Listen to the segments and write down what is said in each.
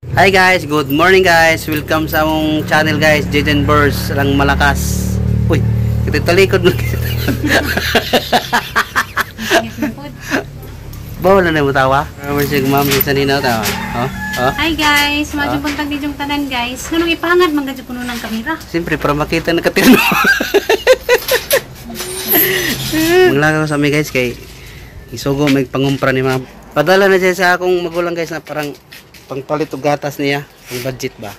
Hi guys, good morning guys. Welcome sa among channel guys, Jaden Burrs lang malakas. Uy, ito talikod mo. Bawal na mo tawa. Ano sig ma'am sa ninaw tawa. Oh, oh. Hi guys, medyo buntag di yung tanan guys. Nganong ipahangad man gadyo kuno ng kamera. Siyempre para makita na katirno. Manglagaw sa mi guys kay isugo may pangumpra ni ma'am. Padala na siya sa akong magulang guys na parang pangpalit og gatas niya, pang budget ba.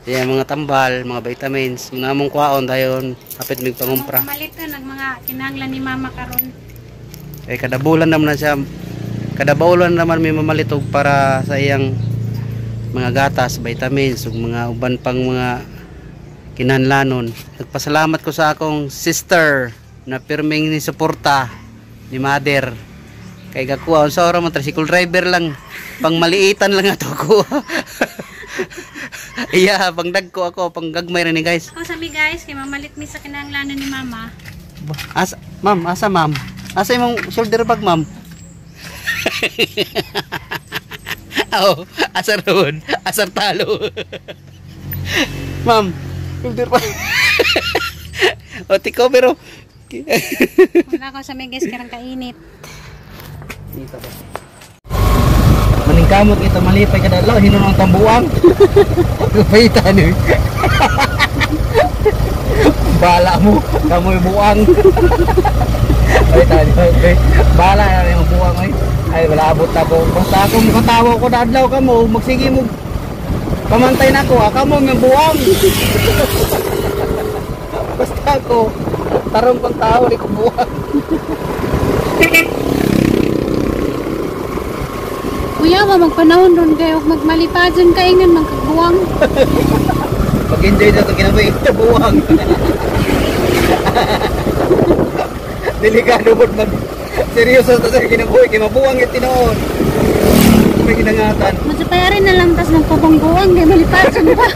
Kaya mga tambal, mga vitamins, mga among kwaon dayon hapit mig pangumpra. Pamalitan ang mga kinahanglan ni mama karon. Eh kada bulan naman na siya, kada bulan naman may mamalit og para sa iyang mga gatas, vitamins ug mga uban pang mga kinahanglanon. Nagpasalamat ko sa akong sister na pirming ni suporta ni mother. Kay gakuha unsa ora man tricycle driver lang, pang maliitan lang ato ko. Iya, pang dagko ako, pang gagmay ra ni guys. Ako sa mi guys, kay mamalit mi sa kinahanglanon ni mama. Asa, ma'am, asa ma'am? Asa imong shoulder bag, ma'am? Oh, asar ron, asar talo. Ma'am, shoulder bag. O tiko pero Wala ko sa mi guys karang kainit. Dito ba? Maningkamot kita malipay kada adlaw hinon ang tambuang. Lupaitan ni. Bala mo, kamoy buang. Ay tani, okay. Bala na yung buang ay. Ay wala abot ta ko. Basta ako makatawa ko na adlaw kamo, magsige mo. Pamantay na ako, kamo may buang. Basta ako tarong kong tao di ko buang. Kuya, ba magpanahon ron kayo magmalipad dyan kaingan magkabuang. Pag-enjoy na ito kinabuhi, buwang. Delikado po mag seryoso ito sa kinabuhi, kay mabuwang yung tinuon. May ginangatan. Magsapayarin na lang tas magpabangbuang, kay malipad dyan pa.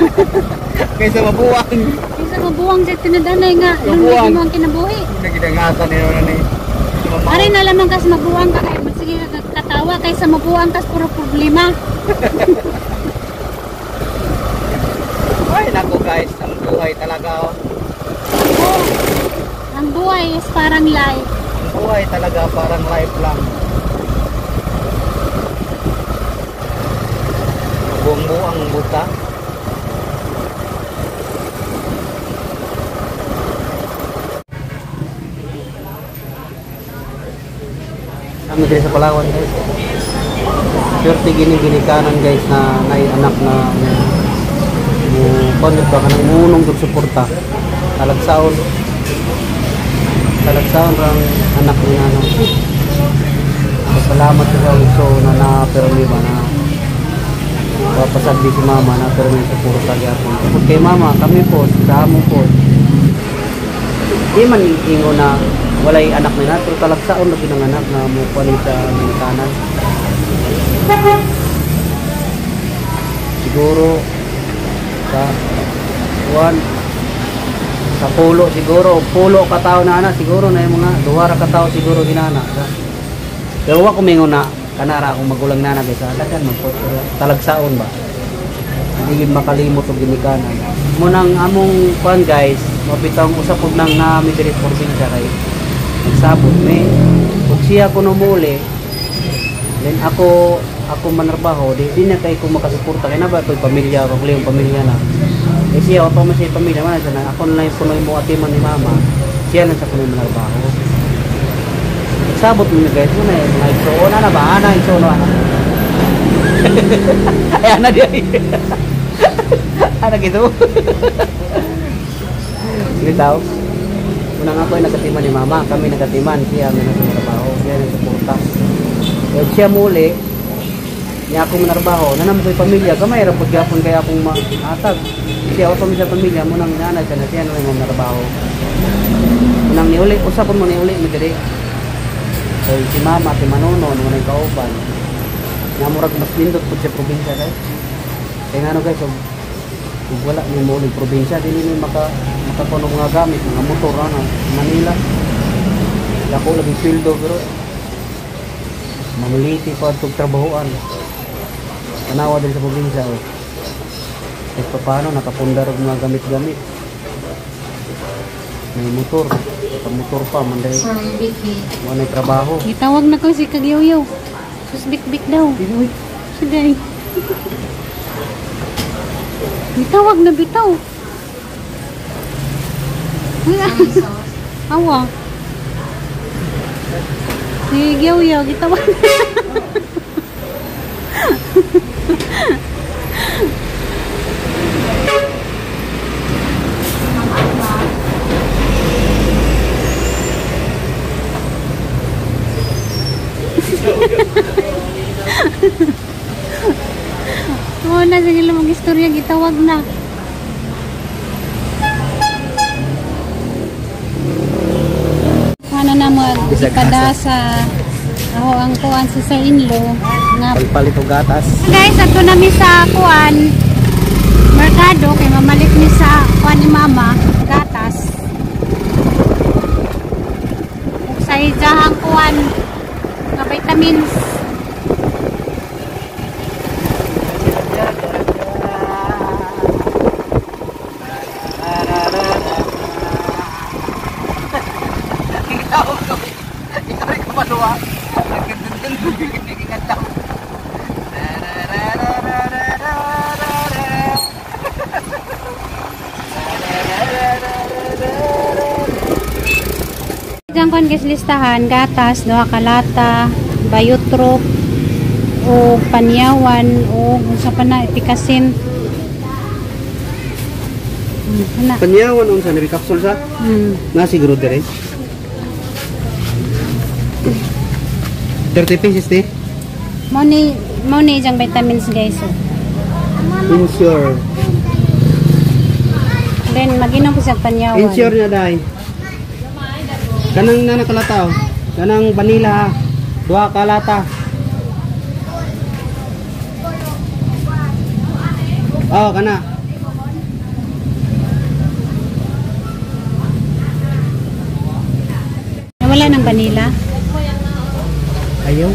Kaysa mabuwang. Kaysa mabuwang sa tinadanay nga, Mabuwang. yung ang kinabuhi. May ginangatan nila na ni. Ari na lamang kas mabuwang ka kay magsige ka katawa kaysa mabuwang kas puro problema. Ay nako guys, ang buhay talaga oh. Oh, ang buhay is parang life. Ang buhay talaga parang life lang. Buang-buang buta. Kami diri sa Palawan guys. Swerte gini ginikanan guys na nay anak na mo kuno ba kanang munong og suporta. Talagsaon. Talagsaon rang anak ni nanong. Salamat sa so na na pero ni ba na papasagdi si mama na pero may suporta gyapon. Tungkol kay mama kami po sa amo po. Di man ingo na walay anak nila pero talagsaon na gyud ang anak na mo kuan sa ginikanan. Siguro sa kuan sa pulo siguro, pulo ka tawo na ana siguro na yung mga duha ra ka tawo siguro ginana. Pero wa ko mingon na kanara akong magulang nana kaysa daghan man po pero talagsaon ba. Hindi gid makalimot og ginikanan. Mo nang among kuan guys, mabitang usap og nang nami diri sa probinsya kay nagsabot mi ug siya kuno muli. Then ako manarbaho, di na kay ko makasuporta kay na ba ko'y pamilya ko, yung pamilya na. Eh siya pa man siya pamilya man siya na ako na lang yung punoy mo atiman ni mama. Siya lang sa punoy manarbaho. Nagsabot mi guys, mo na eh, mga igsoon na ba ana igsoon ana. Ay ana di ay. Ana gitu. Bitaw. Una nga ako ay nagatiman ni mama, kami nagatiman, siya may nagtrabaho, siya nagsuporta. Eh siya muli, niya ako manarbaho, na naman ko'y pamilya, gamay ra pud gyapon kay akong maatag. Siya ako sa pamilya mo nang nanay siya na siya na lang manarbaho. Unang niuli, usa pud mo niuli mi diri. Kay si mama, si Manono, nung nang kauban. Nga murag mas nindot pud sa probinsya guys. Kaya nga ano guys, ug wala ni mo uling probinsya, dili ni makakuno mga gamit, mga motor ano, Manila. Dako lagi sweldo pero mamiliti pa itong trabahoan. Tanawa din sa probinsya oh. Kahit pa paano nakapundar og mga gamit-gamit. May motor, motor pa manday. Sorry, Vicky. Wala trabaho. Gitawag na ko si Kagyoyo. Sus bik-bik daw. Sige. Gitawag na bitaw. Awa. Si Gyoyo, gitawag na. Oo na, sige lang mag-istorya, gitawag na. Ano na mo, ipada sa ako ang kuan sa Sir Inlo. Nga. Pagpalit og gatas. Guys, ato na mi sa kuan merkado kay mamalit mi sa kuan ni Mama, gatas. Ug sa ijahang kuan nga vitamins. Ikaw rin kumaluwa. Nagkagandang. Diyan kuan guys listahan, gatas, duha ka lata, Biotrop o panyawan o unsa pa na epikasin. Ana. Panyawan unsa ni capsule sa? Na siguro dire. 30 pesos ni. Mao ni jang vitamins guys. Oh. Insure. Then maginom ko sa panyawan. Insure na dai. Kanang na nakalata oh. Kanang vanilla ha. Duha ka lata. Oh, kana. Wala nang vanilla. Ayaw.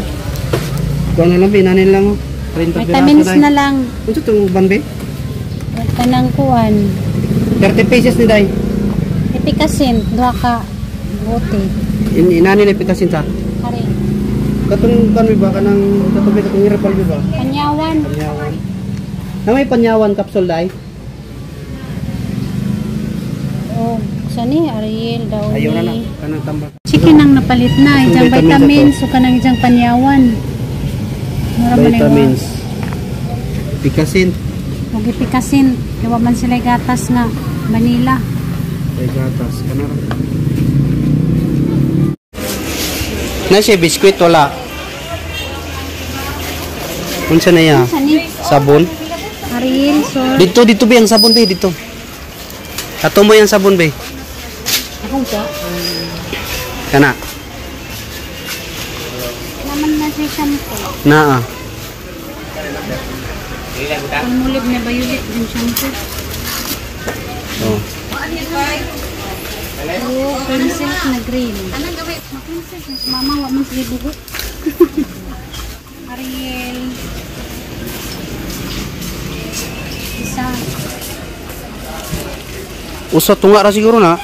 Kuha na lang, binanin lang. Oh. 30 Vitamins piraso, Day. na lang. Unsa tong banbe? Kanang kuan. 30 pesos ni Day. Epikasin, duha ka bote. Inani na pikasin sa. Kare. Katong kan ba kanang katong katong irapal ba? Panyawan. Panyawan. Na may panyawan capsule Day. Oh, sa ni Ariel daw Ayaw na na ni. kanang tambak. Chicken ang napalit na, Itong ijang vitamins vitamins, so kanang ijang panyawan. Mura man ay wa. Vitamins. Pikasin. Ug epikasin, kay wa man sila gatas nga vanilla. Ay gatas kana. Na siya biskwit wala. Unsa na ya? Sa ni Sabon. Ariel, so Dito dito be ang sabon be dito. Ato mo yung sabon be. akong ko. Kana. Naman na siya shampoo. Naa. Palmolive na violet din shampoo. Oh. Oh, pencil na green. Anong gawin? Ma-princess na si mama, wa man sige buhok. Ariel. Isa. Usa tunga ra siguro na.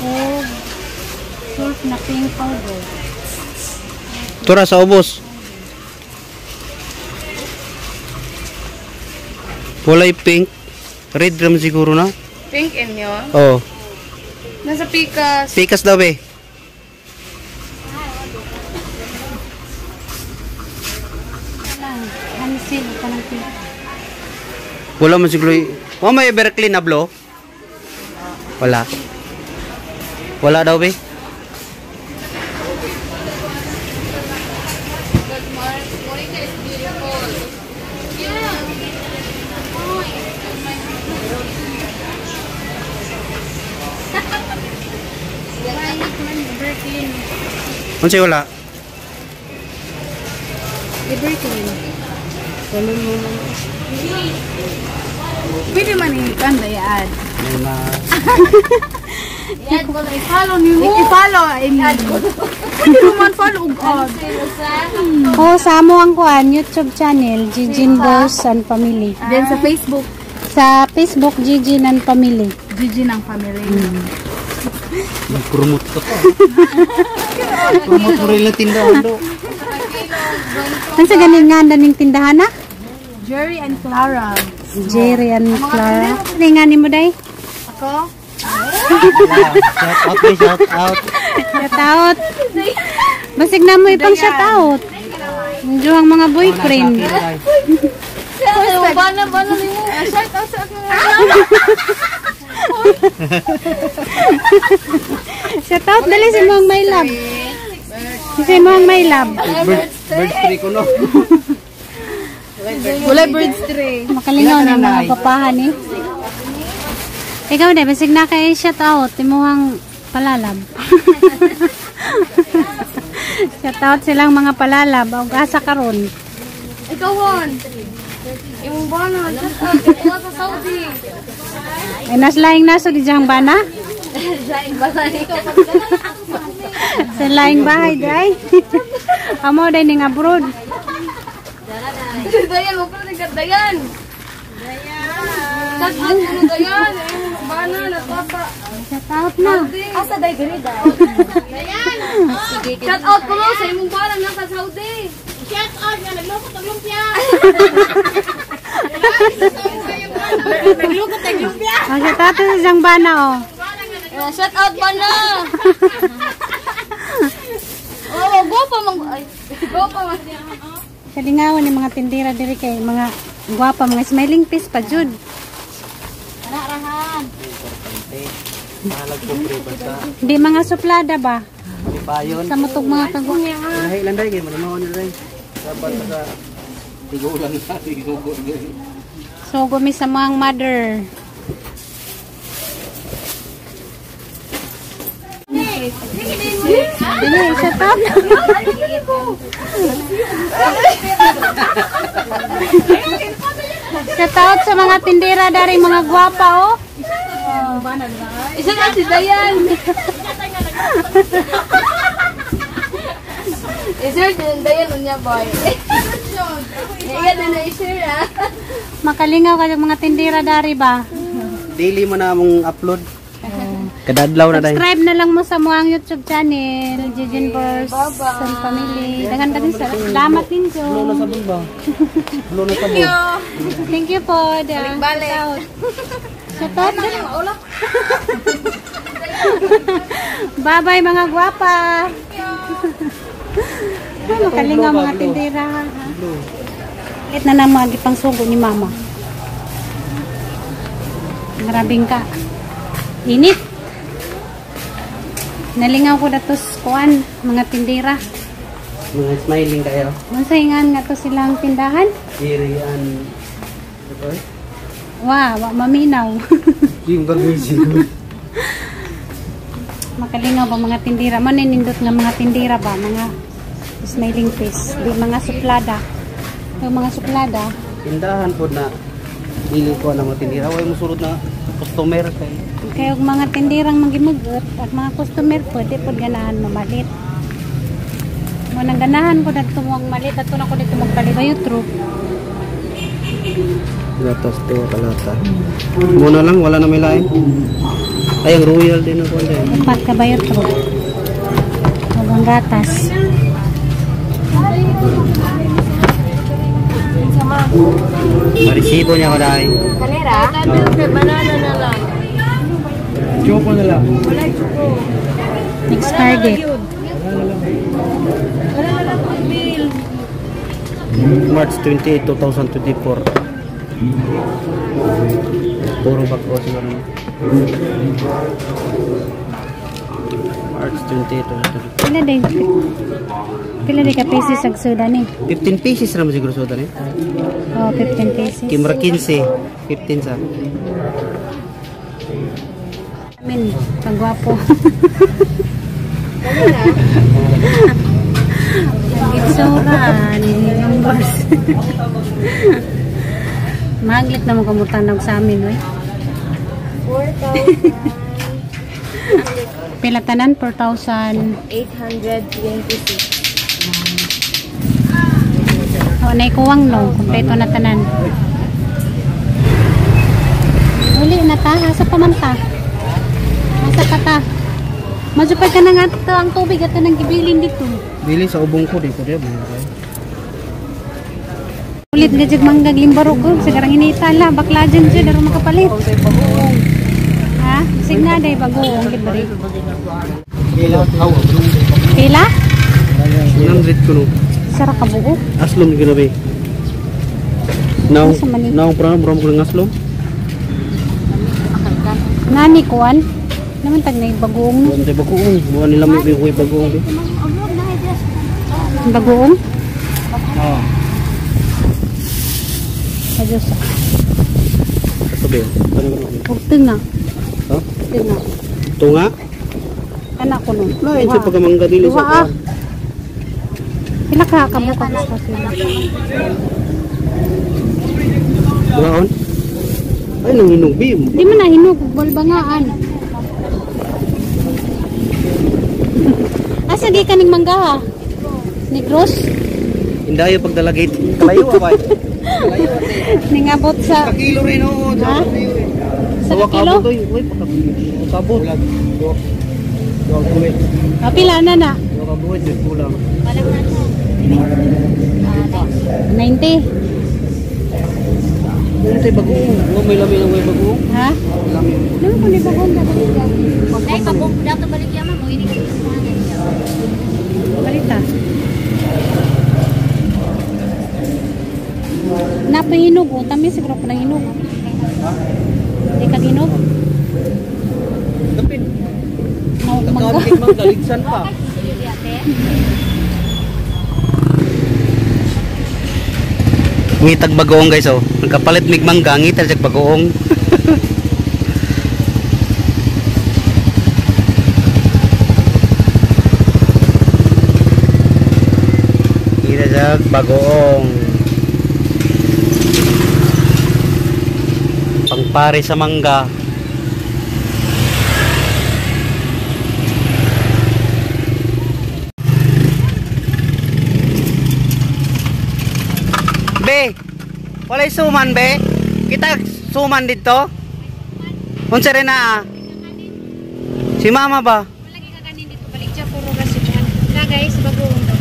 O salt na pink powder. Tura sa ubos. Kulay pink. Red ram siguro na. Pink inyo? Oh. Nasa Pikas. Pikas daw be. Lang, hansil pa ng pink. Wala man siguro. Wa may Everclean na blo? Wala. Wala daw be. Good morning. Monica is beautiful. Yeah. Everclean. Unsay wala? Everclean. Pwede man i-kan ba i-add? May ma I-add ko na i-follow ni mo. I-follow, I mean. Pwede naman follow og add. Oh, sa amo ang kuan YouTube channel, Gigin Boss and Family. Then sa Facebook, Sa Facebook, Gigin and Family. Gigi ng family. Mag-promote ka pa. Promote mo rin lang tindahan do. Ano sa ganing nga ning tindahan na? Jerry and Clara. Jerry and Clara. Ano nga ni mo day? Ako? Shout out, eh, shout out. Shout out. Basig na mo ipang shout out. Medyo ang mga boyfriend. Bana, bana ni mo. Shout out sa akong Shout out dali si mong my love. Si mong my love. Bird, bird free ko no. Wala birds tree. Makalingaw na yung mga papahan eh. Ikaw na, basig na kay shout out. Timuhang palalab. Shout out silang mga palalab. Og asa karon. Ikaw, Hon. Imong bana. Shout out. Ikaw sa Saudi. Ay, nas laing naso di diyang bana? Laing bana ikaw. Sa laing bahay, day. Amo day ning abroad. Dayan, mo pala nagkadayan. Shout out mo Dayan. Imong bana, natasa. Shout out na. Asa day diri daw. Dayan. Shout out ko sa imong bana nasa Saudi. Shout out nga naglukot og lumpia. Naglukot og lumpia. Oh, shout out sa diyang bana oh. Shout out bana. Oh, go pa mang ay, go pa man. Kalingawan ni mga tindira diri kay mga gwapa, mga smiling face pa jud. Mahalag ko pre basta. Di mga suplada ba? Payon. Sa mutog mga kagwa. Lahi lang day kay mananaw na day. Dapat sa tigulang na tigugo. So gumi sa mga mother. Dili, shout out. Shout out sa mga tindera dari mga gwapa oh. Isa na si Dayan. I-share din Dayan unya boy. Iya din na i-share ah. Makalingaw ka mga tindera dari ba? Daily mo na among upload. Kadadlaw na day. Subscribe na lang mo sa muang YouTube channel, Jijin Bors and Family. Dagan dagan sa salamat ninyo. Blow na sabon ba? Blow na sabon. Thank you po. Balik. Shout out. Bye-bye mga gwapa. Ay, makalingaw mga tindera. Lit na nang mga gipangsugo ni mama. Grabing ka. Init. Nalingaw ko datos kuan mga tindera. Mga smiling kayo. Unsay ngan nga to silang tindahan? Diri an okay. Wa, wa maminaw. Yung gagawin. Makalingaw ba mga tindira? Maninindot nga mga tindira ba? Mga smiling face. Di mga suplada. Yung mga suplada. Tindahan po na dili ko na mga tindira. Way mo sulod na customer kay. Kaya og mga tindirang magimugot at mga customer po, di po ganahan mamalit. Mo nang ganahan ko dadto mo ang malit ato na ko dito magpalit. Kayo true. Gatas to kalata. Muna lang wala na may lain. Ay ang royal din ako din. Upat ka ba yun true? Ug ang gatas. Marisibo niya ko dai. Kanira? Banana na lang. Choco na lang. Wala choco. Expired date. Wala na lang kong bill. March 28, 2024. Puro bag-o siguro. March 28, 2024. Pila day ka pieces ang soda ni? 15 pieces naman siguro soda ni. Oh, 15 pieces. Kimra 15, 15 sa. Amin, kagwapo. Itsura ni numbers. Maglit na mo kamutan sa amin, oy. 4,826. Pila tanan 4,000. Oh, nay kuwang no, kompleto na tanan. Uli na ta, asa pa man ta? Asa pa ta? Madyo pa ka na nga to, ang tubig at nang gibilin dito. Dili sa ubong ko di ko di ba. Ulit nga jud manggag limbaro ko sa garang inita la bakla dyan jud aron makapalit. Ha? Sig na day bagoong gid bari. Pila? Pila? 100 kuno. Sara ka buo. Aslom ginabi. Now, Asa man ni? now prano bro ko ng aslom. Nani kuan? Naman tag nay bagoong no. Buwan tayo bagoong. Buwan nila may bigay bagoong. Di. Bagoong? Oo. Ayos. Ito ba yun? Ano ba yun? Ug tinga. Ha? Tinga. Tunga? Kana ko no. Lain sa pagkamangga dili sa Duha, ah. kuwan. Pila ka kamo ka gusto sila. Duhaon? Ay, nanginog bi. Di man na hinog balbangaan. Asa gi kaning mangga ha? Negros? Indayo pagdalagit. Kalayo abay. Ningabot sa Kakilo rin oo. Ha? Sa Duha kilo? kabot, oy. Uy, pakabot. Duha. Duha buwit. Ah, pila na na? Duha ka buwit, duha kulang. 90. Ano tayo bagoong? Ano may lami ng may bagoong? Ha? Lami. Naman ko ni bagoong dapat ka. Dahil pabong dato balik yaman mo ini ka. Balita. Napahinog oh. Tami siguro ko nang hinog. Di ka hinog? Kapin. Mangga. Nagkakabit mangga, ligsan pa. Ngitag bagoong guys oh. Nagkapalit mig mangga, ngitag jag bagoong. Ngitag jag bagoong. Pangpare sa mangga. Be, walay suman be. Kita suman dito. Unsa rin na ah? Si mama ba? Malagi ka kanin dito. Balik siya. Puro rasipan. Na guys, bagoong daw.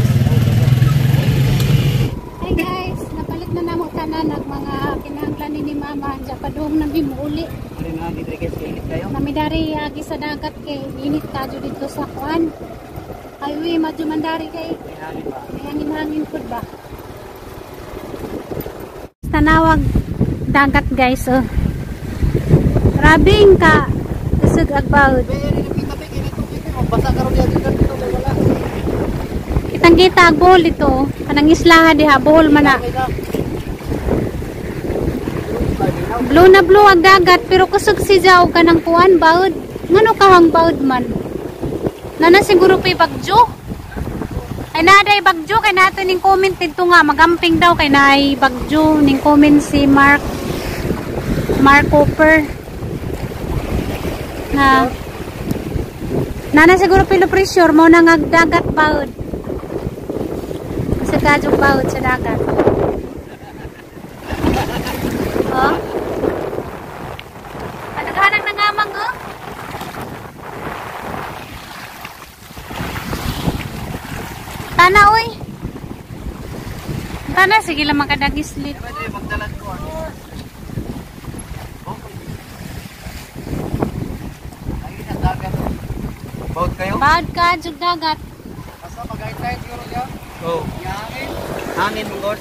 Hi guys, napalit na namo tanan ang mga kinahanglan ni mama. Diya padung na mimuuli. Ari na dito guys, init kayo. Kami dari agi sa dagat kay init kadyo dito sa kuan. Ay uy, madyo man dari kay may hangin-hangin pud ba. Tanawag dagat guys oh. Rabing ka isug agbaud. Kitang kita ang Bohol dito. Kanang islaha diha Bohol man na. Blue na blue ang dagat pero kusog si Jaw kanang kuan baud. Ngano kahang baud man? Nana siguro pa'y bagyo. Ay naday bagyo kay nato ning comment dito nga magamping daw kay naay bagyo ning comment si Mark Cooper. Na nana siguro pilo pressure mo na nga dagat baud. Kasi kadyong baud sa dagat. Oh? Kadaghanang nangamang oh. Tana oy. Tana sige lang makadagislit. Baut kayo? Baud ka jug dagat. Basta mag-guide siguro niya. Oh. Hangin. Hangin mong god.